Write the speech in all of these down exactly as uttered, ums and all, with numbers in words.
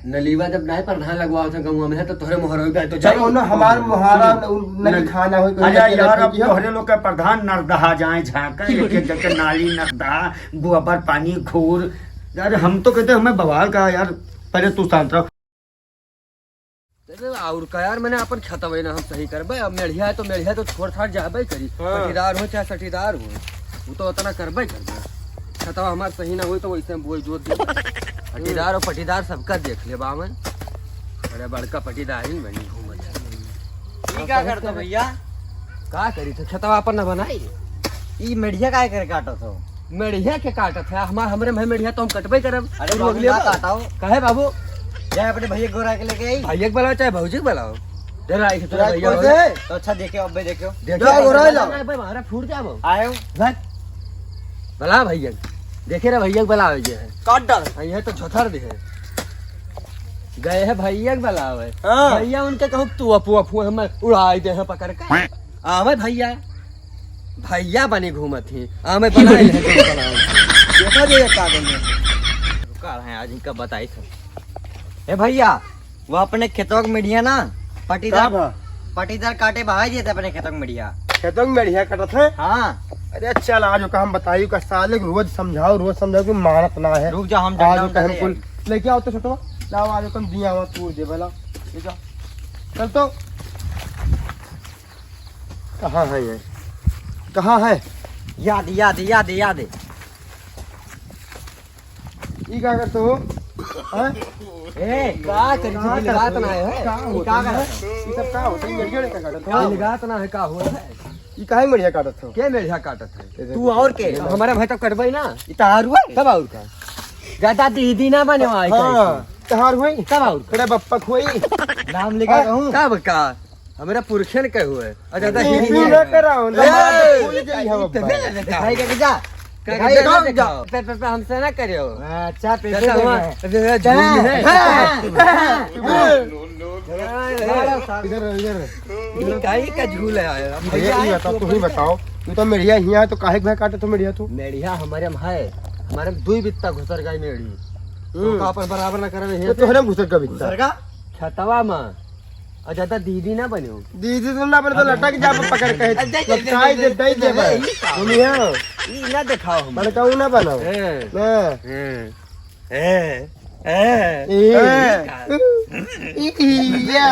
नलीवा जब नाय प्रधान लगवावत है गौवा में, तो तोहरे मोहरवे का तो चलो जाई। ना, हमार मोहारा न-, न-, न-, खाना होई, कोई अरे लड़के यार, लड़के अब की हो। तोहरे लोग के प्रधान नरदहा जाए झांके, एक एक जगह नाली नरदहा, गोबर पानी घूर। यार, हम तो कहते हमें बवाल का यार, पहले तू शांत रहो। अरे, और का यार, मैंने अपन खतवे ना हम सही करबे। अब मेढ़िया है तो मेढ़िया तो छोड़ छाड़ जाबे करी। हाँ। पटीदार हो चाहे सटीदार हो, वो तो उतना करबे करबे। खतवा हमार सही ना होई तो वैसे हम बोई जोत दे। पटीदार और पटीदार सबका देख ले बावन। अरे बड़का पटीदार ही बनी घूमत है। ई का करत हो भैया? का करी थे, खतवा अपन ना बनाई। ई मेढ़िया काहे करे काटत हो? मेढ़िया के काटत है, हमार, हमरे में मेढ़िया तो हम कटबे करब। अरे तू बाबू, अगले ना बार। काटाओ। काहे बाबू? जाए अपने भैया के गोरा के लेके आई। भैया के बुलाओ चाहे भौजी के बुलाओ। डरा आई तो तोरा भैया कौन हो। से? तो अच्छा देखे, अब्बे देखो। देखे जा, गोरा ला। भाई, हमारा फूट जाबो। आयो। भाग। बुला भैया। देखे रे भैया के बुलावे जे है। काट डाल। हाँ, ये तो झोथर दे है। गए है भैया के बुलावे। हाँ। भैया उनके कहूँ तू अपू अपू हम उड़ाई दे है पकड़ के। आवे भैया। भैया बनी घूमत ही, आमे बनाए ले तो बनाओ। देखा जे का गई है। रुका है, आज इनका बताई था। ए भैया, वो अपने खेतवा के मेढ़िया ना, पटीदार, का बा? पटीदार काटे बहाई देते अपने खेतवा के मेढ़िया। खेतवा के मेढ़िया काटत है? हाँ। अरे चल, आज ओका हम बताई, ओका साले के रोज समझाओ, रोज समझाओ कि मानत ना है। रुक जा, हम आज डंडा ओका हम उठा कुल ले। लेके आओ तो छोटवा, लाओ, आज ओका हम दिया हुआ तू दे भला। ले जा। चल तो। कहाँ है ये? कहाँ है? याद, याद, याद, याद। ई का करत हो? हैं? ए, का करी कहाँ थी? लगात ना है। का होता है? का करत? ई सब का होता है? ये लड़का का करत हो? लगात ना है, का होता है? ई काहे मेढ़िया काटत हो? के मेढ़िया काटत है? ये तू देखो। और के? हमारा भाई तो कटबे ना। ई तहार हुआ? तब और का? गदा दीदी ना बने वहाँ हाँ, तहार हुई? तब और का? तेरे बप्पा खोई? नाम लेके हाँ, कहूँ? तब का? हमरा पुरखन के हुए। अच्छा, तो ई हिंदी भी में ना कराओ, ना ए, मार तो भूल जाई हम ए, अब्बा। भाई के जा। का भाई के जा, जा। पे, पे, पे हमसे ना करियो। अच्छा, पे, पे, पे, हुआ, पे। अबे, अबे, झूल है। हाँ, हाँ। इधर, इधर। ई काहे का झूल है यार? भैया, ये बताओ, तू ही बताओ। तू तो मेढ़िया हिया है, तो काहे के भाई काटे तो मेढ़िया तू? मेढ़िया हमारे में है। हमारे में दुई बित्ता घुसर गई मेढ़ी। तो हम्म। का अपन बराबर ना करे रहे? तो तोहरे में घुसर का बित्ता। घुसर का? खेतवा में। और ज्यादा दीदी ना बनो। दीदी तुम ना बने तो लटक जा, पकड़ के। अरे, दे, दे, लटकाई दे, दे, दे, दे, दे, दे। ई ना दिखाओ हम। बड़काऊ ना बनाओ। हैं। ना। हैं। हैं। हैं। ई। ई। ई। या।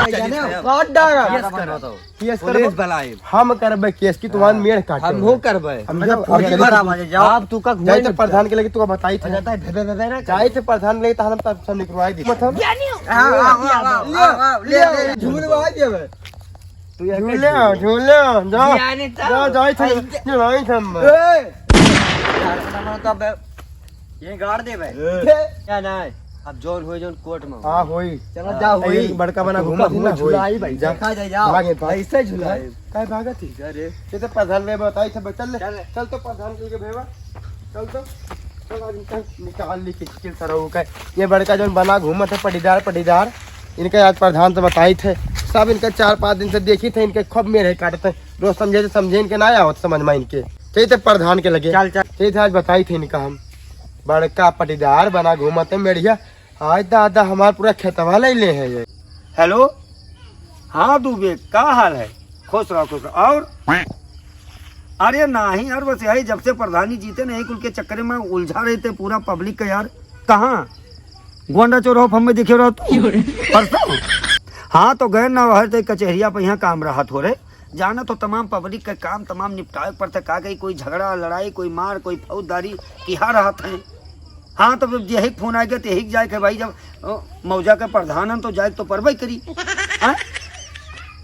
जाने हो? काट डाला। Yes करो। केस पुलिस करबो? बुलाए। हम करबे केस कि तुम्हार हाँ। मेड़ काटे। हम हो करबे। हम अच्छा, जब पुलिस अगर बुलावा जाए, जाओ। आप तू का घुमाई जाए तो मत प्रधान कर। के लगे तू बताई थे। अच्छा, तो धे, धे, धे, धे ना जाए थे प्रधान के लगे तो हम तब सब निकलवाई दी। मतलब? हाँ, हाँ, हाँ, हाँ, ले, हाँ, हाँ, ले, ले, ले, ले। झूलवाई देबे। तू यहाँ झूले, झूले, जाओ। जाने तो। जाओ, जाओ, इधर। आई, झूलवाई थे हम। ए! यार, बना, बना, तो अब ये गाड़ दे भाई। ए। क्या ना है? अब जौन होई, जौन कोर्ट में होई। हाँ, होई। चलो, हाँ। जा, होई। एक बड़का बना तू घूमा का थी ना, होई। झुलाई भाई। जा। देखा जाए, जाओ। भागे, भाग। ऐसे झुलाई। काहे भागत ही? अरे। ये तो प्रधान ने बताई था, चल ले। चल ले। चल तो प्रधान के लिए भेवा। चल तो। चल, आज इनका निकाल ली किचकिल सरऊ का। ये बड़का जौन बना घूमत है, पटीदार, पटीदार। इनका आज प्रधान से बताई थे। सब इनका चार पाँच दिन से देखी थे, इनके खूब मेरे काटते हैं। रोज समझे तो समझे, इनके ना आवत समझ में इनके। चलिए तो प्रधान के लगे। चल, चल। चलिए तो आज बताई थे इनका हम। बड़का पटीदार बना घूमत है मेढ़िया। आज दादा हमार पूरा खेतवा ले ले है ये। हेलो, हाँ दुबे, का हाल है? खुश रहो, खुश रहो। और? अरे नाही यार, बस यही जब से प्रधानी जीते ना, यही कुल के चक्कर में उलझा रहते पूरा पब्लिक का यार। कहाँ? गोंडा चौराहा पर हमें दिखे रहो तू। परसों? हाँ, तो गए ना, वह तो कचहरिया पर यहाँ काम रहा थोड़े। जाना तो तमाम पब्लिक के काम तमाम निपटावे के पड़ता। का कही, कोई झगड़ा, लड़ाई, कोई मार, कोई फौजदारी, किहा रहत है। हाँ, तो जब यही फोन आ गया, तो यही जाए के भाई, जब, अ, मौजा के प्रधान हन, तो जाए के तो परबे करी। हाँ?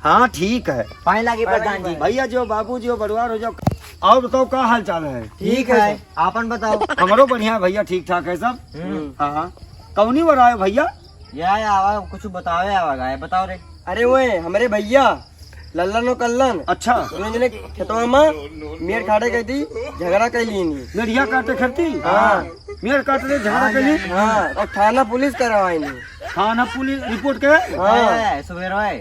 हाँ, ठीक है। पाए लागे प्रधान जी। भैया जो, बाबू जो, बड़वार हो जाओ। और बताओ, का हाल चाल है? ठीक है। आपन बताओ। हमरो बढ़िया भैया, ठीक ठाक है सब। हम्म। हाँ, हाँ। कौनी वर आयो भैया? या, या, आवा, कुछ बतावे आवा गाय, बताओ रे। अरे ओए, हमरे भैया, लल्लन और कल्लन। अच्छा। दोनों जने खेतवा में मेड़ काटे गई थी, झगड़ा कर ली नी। मेढ़िया काटे खरती? हाँ। मेड़ काटे झगड़ा कर ली? हाँ, और थाना पुलिस करवाई नी। थाना पुलिस रिपोर्ट के? हाँ। ए, सुबेर भाई।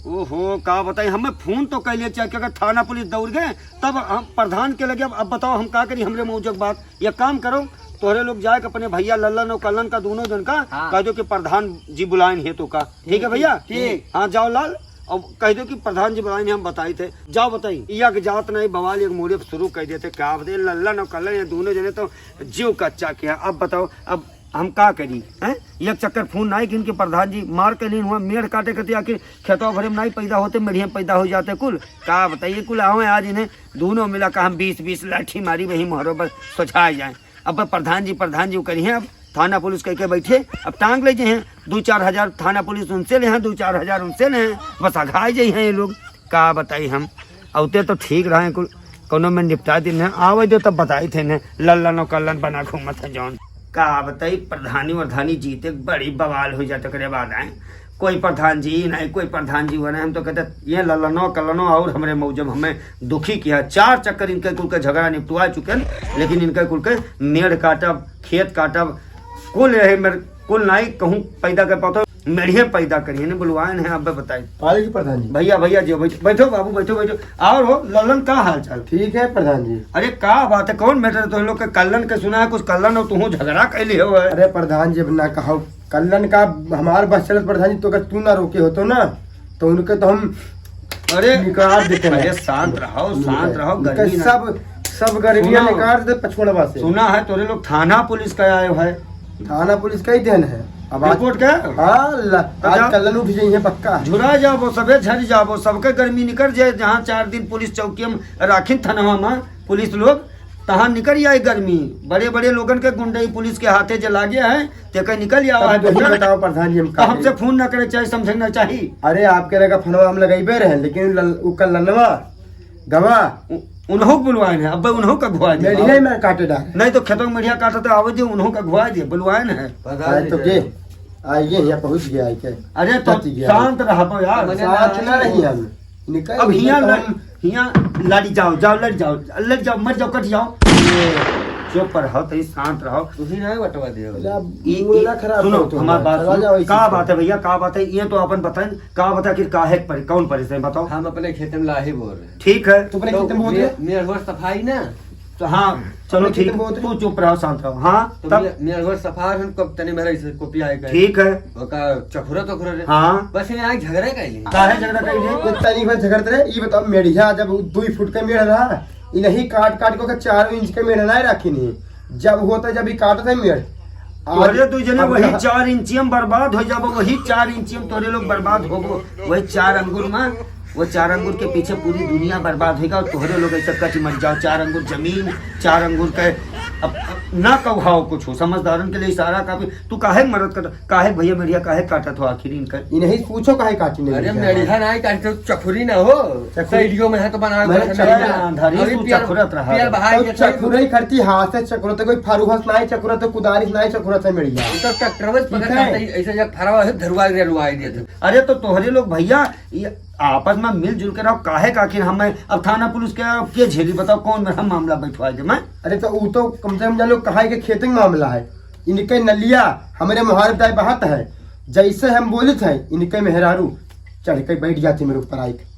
ओहो, का बताई, हमें फोन तो कर लिया, चल के अगर थाना पुलिस दौड़ गए, तब हम प्रधान के लगे, अब, अब बताओ हम का करी, हमरे मौजक बात, ये काम करो, तोहरे लोग जाए के अपने भैया लल्लन और कल्लन का, दोनों जन का हाँ। कह दो कि प्रधान जी बुलाइन है तो का। ठीक है भैया? ठीक। हाँ, जाओ लाल, और कह दो कि प्रधान जी बुलाइन है, हम बताई थे। जाओ बताई। या के जात नहीं, बवाल एक मोड़े शुरू कर देते। का बताई, लल्लन और कल्लन ये दोनों जने तो जीव कच्चा किया। अब बताओ, अब हम का करी, हैं? एक चक्कर फोन नाई किन के प्रधान जी मार के लीन हुआ, मेड़ काटे कते आखिर खेतवा भरे में नाई पैदा होते, मेढ़िया में पैदा हो जाते कुल। का बताइए, कुल आवे आज इन्हें दोनों मिला का हम बीस बीस लाठी मारी, वही मोहरो पर सोझा जाए। अब प्रधान जी, प्रधान जी करी हैं, अब थाना पुलिस कह के बैठे, अब टांग ले जे हैं, दो चार हजार थाना पुलिस उनसे ले हैं, दो चार हजार उनसे ले हैं, बस अघाए जे हैं ये लोग। का बताई हम, अवते तो ठीक रहे कुल, कोनो में निपटा दिन है, आवे दो तब बताई थे ने, लल्लन और कल्लन बना घूमत है जौन। का बताई, प्रधानी वरधानी जीते बड़ी बवाल हो जात, ओकरे बाद आए कोई प्रधान जी नहीं, कोई प्रधान जी हुआ नहीं। हम तो कहते ये लल्लनो कल्लनो और हमरे मौजब हमें दुखी किया। चार चक्कर इनके कुल के झगड़ा निपटवा चुके हैं, लेकिन इनके कुल के मेड़ काटब, खेत काटब, कुल यही मेरे कुल नाई कहूँ पैदा कर पाता, मेढ़िए पैदा करिए ने बुलवाए ने। अब बताई पाले जी प्रधान जी। भैया, भैया जी, बैठ-, बैठो बाबू, बैठो, बैठो। और हो लल्लन, का हाल चाल? ठीक है प्रधान जी। अरे का बात है, कौन मैटर? तो लोग के कल्लन के सुना है, कुछ कल्लन और तुहूँ झगड़ा कैली हो है। अरे प्रधान जी, अब ना कहो, कल्लन का हमार बस चलत प्रधान जी, तो अगर तू ना रोके होतो ना, तो उनके तो हम अरे, निकाल देते हैं। अरे शांत रहो, शांत रहो, उनके गर्मी ना। सब, सब गर्मियाँ सुनो। निकाल देते पछुड़वा से। सुना है तोरे लोग थाना पुलिस का आए हो है। थाना पुलिस का ही देन है। अब आज रिपोर्ट का? हाँ, ल-, तो आज जा। कल्लन उठ जाइए पक्का। झुरा जाबो, सबे झर जाबो, सबके गर्मी निकल जाए। जहाँ चार दिन पुलिस चौकी में राखिन थनवा में पुलिस लोग, तहाँ निकल आई गर्मी। बड़े बड़े लोगन के गुंडई पुलिस के हाथे जे लागे है, ते कहीं निकल आवा है तब तुम बेटा। बताओ प्रधान जी, हम तो का हमसे करी? फोन ना करे चाहे, समझे ना चाही। अरे आपके लगा फोनवा हम लगइबे रहे, लेकिन लल-, उ कल्लनवा गवा। उ-, उन्हों के बुलवाए हैं, अब उन्हों का घुआ दे। मेढ़िया ही मार काटे डारे। नहीं तो खेतों में मेढ़िया काटते आवे दे, उन्हों का घुआ दे, बुलवाए हैं। प्रधान अरे जी तो के? के? आ ये यहाँ पहुँच गया है के? अरे तो पहुँच गया। शांत रह पाओ यार। मने शांत ना ना रही हम। निकल, अब हियाँ निकल लड़, हम। हियाँ लड़ जाओ, जाओ, लड़ जाओ, लड़ जाओ, मर जाओ, कट जाओ। चुप रहो, तनी शांत रहो। तुही ना बटवा दियो। अब ई, मूड ई, ना खराब सुनो, करो तुम हमार यार। बात चला सुनो। जाओ इसी का से। बात है भैया, का बात है? ये तो अपन बताएं, का बात है, आखिर काहे पर, कौन परेशान, बताओ। हम अपने खेत में लाही बोर रहे। ठीक है। तू अपने तो खेत में बोर मे-, रहे? मेड़ होर सफाई ना। तो हाँ, चलो अपने खेत ठीक, में बोर रहे? तू चुप रहो, शांत रहो। हाँ, तो तब? मे-, मेड़ होर सफा हम कब तनी भरे से कोपिया है कहे। ठीक है। ओका चखुरा तो खुरा रे। हाँ। बस ये आए झगड़ा कैली। काहे झगड़ा कैली? तो तनी भर झगड़त रहे, ई बताओ, मेढ़िया जब उ दुई फुट का मेढ़ रहा, ई नहीं काट काट के ओकर चार इंच का मेढ़ ना रखी नहीं। जब होता, जब ई काटत है मेढ़। आज तोहरे दू जने अब वही कहा चार इंचिया में बर्बाद हो जाबो, वही चार इंचिया में तोहरे लोग बर्बाद होबो, वही चार अंगुर में, वो चार अंगुर के पीछे पूरी दुनिया बर्बाद होगा और तोहरे लोग ऐसे कट मर जाओ। चार अंगुर जमीन, चार अंगुर के, अब, अब ना कहवाओ कुछ हो, समझदारन के लिए इशारा काफी। तू काहे मरद कर काहे भैया मेढ़िया काहे काटत हो आखिर इनका? इन्हीं पूछो काहे काटी नहीं अरे मेढ़िया? मेढ़िया नहीं काटते, चखुरी ना हो। चखुरी। सैडियो में है तो बना मैं बैठे चखुरा मेढ़िया। ना, धरी अभी तू पियर, चखुरत रहा पियर है। बहार तो के थे। चखुरे करती हाथ से चखुरत है, कोई फारू हाथ नहीं चखुरत है, कुदारी से नहीं चखुरत है मेढ़िया। तो ट्रैक्टर में पकड़ ठीक है। करते ही ऐसे जब फरवा है, धरुआ के लुआई देते। अरे तो तोहरे लोग भैया ये आपस में मिलजुल के रहो, काहे का आखिर हमें अब थाना पुलिस के, के झेली बताओ, कौन मेरा मामला बैठवा दे मैं? अरे तो ऊ तो कम से कम जान लो कहा है कि खेते में मामला है। इनके नलिया हमरे मुहारे दाएं बहात है, जैसे हम बोलित है, इनके मेहरारू चढ़ के बैठ जाती मेरे ऊपर आइके।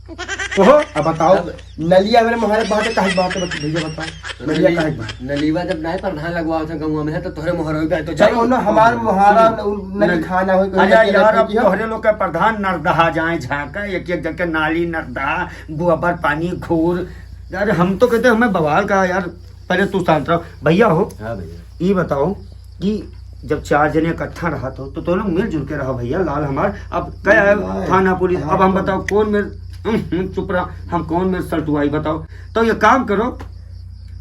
ओहो। अब बताओ, अब नलिया हमरे मुहारे बहात है, काहे बात है, बत-, भैया बताओ, तो नलिया नली-, काहे बात? नलीवा जब नाय प्रधान लगवाओ थे गौवा में है, तो तोहरे मुहारे दाएं तो चलो जाई। ना, हमार मुहारा न-, न नल-, खाना हो, अरे नलिया यार, अब की हो। तोहरे लोग के प्रधान नरदहा जाए झांका, एक एक जगह नाली नरदहा, गोबर पानी घूर। अरे हम तो कहते हमें बवाल का यार, पहले तू शांत रहो। भैया हो, हाँ भैया। ई बताओ कि जब चार जने इकट्ठा रहत हो, तो, तो लोग मिलजुल के रहो भैया। लाल हमार, अब क्या है नहीं, थाना पुलिस, हाँ, अब हम तो बताओ कौन मेर, हम्म, हम्म, चुप रहा, हम कौन मेर सलटुआई बताओ। तो ये काम करो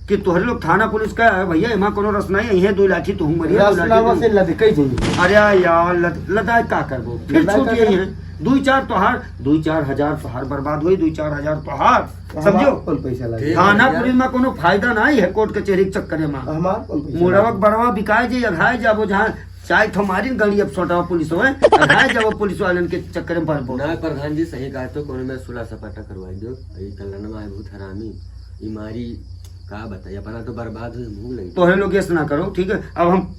कि तोहरे लोग थाना पुलिस का है भैया, एमा कोनो रस नहीं है, ये दो लाठी तू मरिया, दो लाठी रस ना तू। से लद कई जाइए। अरे यार, लद-, लदाई का करबो? फिर लदाई छूट का गई करबो? है। दो चार तोहार, दो चार हजार तोहार बर्बाद होई, दो चार हजार तोहार। तो समझो? हमार कौन पैसा लागे? ठीक है थाना भैया। पुलिस में कोनो फायदा नहीं है कोर्ट कचहरी के चक्कर में। हमार कौन पैसा मुड़वक लागे? बड़वा बिकाए जे, अघाए जाबो जहाँ चाहे तो मारिन गाड़ी अब छोटा पुलिस होए, अघाए जाबो पुलिस वालन के चक्कर में पड़बो। ना प्रधान जी सही कहा तो कोनो में सुलह सपाटा करवाई दो। ई कल्याणवा है बहुत हरामी। ई मारी का बताई, अपना तो बर्बाद हुई, मुँह लगी। तोहरे लोग ऐसे ना करो, ठीक है? अब हम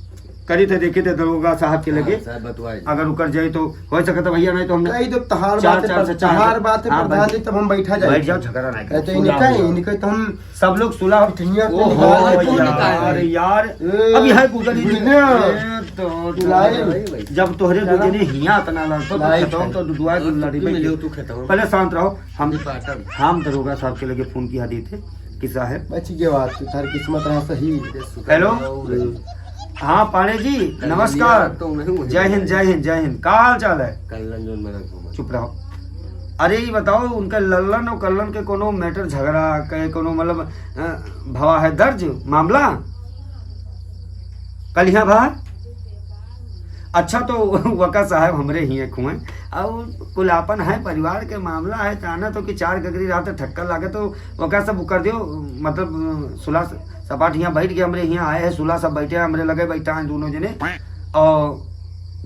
करी थे, देखी थे दरोगा साहब के लगे। हाँ, साहब बतवाए। अगर उकर जाए तो हो सकता भैया, नहीं तो हमने कही तो तहार चार, बात है, चार से चार। तहार बात है हाँ, प्रधान जी, तब हम बैठा जाए। बैठ जाओ, झगड़ा ना करो। तो इनका, इनका तो हम सब लोग सुलह। ठिनिया से ओहो, निकाल के यार, निकाल। यार। ए, अब यह गुजरी बुझलिया। ए, तो, तो लाइव। जब तोहरे गुजरी हिया इतना लड़तो, तो लाइव खतम है। तो दुआ गुजरी मिले हो तू खतम। पहले शांत रहो। हम, हम दरोगा साहब के लगे फोन किया दी थे। किस्सा है। बच गया बात, तू थार किस्मत रहा सही। हेलो। हाँ पांडे जी, नमस्कार। जय हिंद, जय हिंद, जय हिंद। का हाल चाल है? कल्लन जोन मेरा घूमा। चुप रहो। अरे ये बताओ, उनका लल्लन और कल्लन के कोनो मैटर, झगड़ा के कोनो मतलब, अ, भवा है दर्ज मामला? कलिया भा? अच्छा, तो वका साहब हमरे ही एक हुए, और कुल आपन है, परिवार के मामला है, जाना तो कि चार गगरी रात ठक्कर लागे, तो वका सब कर दियो, मतलब, सुलह सपाट हियाँ बैठ के हमरे हियाँ आए हैं, सुलह सब बैठे हैं, हमरे लगे बैठा हैं दोनों जने, और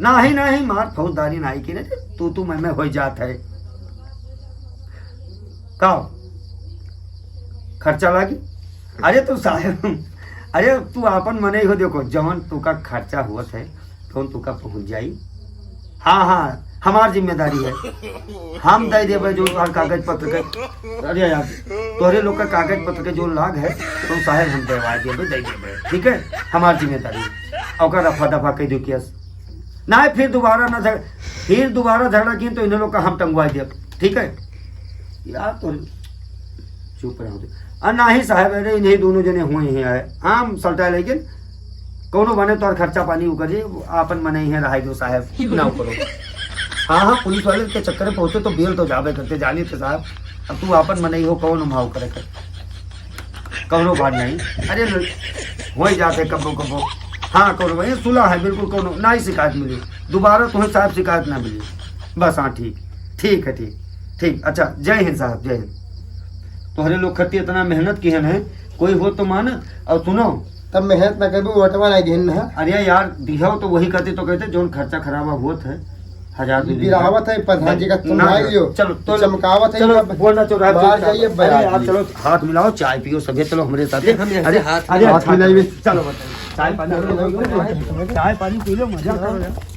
नाही, नाही, मार फौजदारी नाही की रे, तू, तू मैं, मैं हो जात है। का? खर्चा लागी? अरे तू साहेब, अरे तू आपन मनई हो, देखो, जवन तुका खर्चा हुवत है, तवन तुका पहुँच जाई। हाँ, हाँ, हमार जिम्मेदारी है, हम दे देबे जो तोहर कागज पत्र के। अरे यार, तोहरे लोग का कागज पत्र के जो लाग है, तो साहेब हम देवा देबे, दे देबे, ठीक है, हमार जिम्मेदारी है। ओकर रफा दफा कह दो केस, ना फिर दोबारा ना झग-, फिर दोबारा झगड़ा किन तो इन्हें लोग का हम टंगवा देब, ठीक है। यार तो चुप रहो दे। आ नाही साहेब, अरे इन्हीं दोनों जने हुए हैं, आए आम सलटा, लेकिन कौनो बने तोर खर्चा पानी उकर जे, आपन मने ही रहाई दो साहेब, ना करो। हाँ, हाँ, पुलिस वाले के चक्कर में पहुँचे तो बेल तो जाबे करते, जानी थे साहब। अब तू आपन मने ही हो, कौन उमाव करे कर, कौनो बात नहीं। अरे ल-, हो ही जाते कब्बो कब्बो। हाँ, कौनो, ये सुलह है, बिल्कुल कौनो ना ही शिकायत मिली, दोबारा तुम्हें साहब शिकायत ना मिली। बस हाँ, ठीक, ठीक है, ठीक, ठीक। अच्छा, जय हिंद साहब, जय हिंद। तोहरे लोग खत्ती इतना मेहनत किहन है, कोई हो तो मान। और सुनो, तब मेहनत ना करबू, वोटवा नहीं देन ना। अरे यार, दिहो तो वही कहते तो कहते, जोन खर्चा खराबा होत है, हजार दे दीजिए। बिरावत है प्रधान जी का, ना, सुनवाई लियो। चलो, तो चमकावत है, चलो, अब बोलना चोर है, बाहर चलो, जाइए, अरे बयार यार, जी। चलो, हाथ मिलाओ, चाय पियो सभी, चलो हमरे साथ। देख, हम ऐसे अरे, हाथ अरे, मिलाओ। हाथ मिलाइए। चलो, बताइए। चाय पानी, चाय पानी पी लो, मजा करो यार।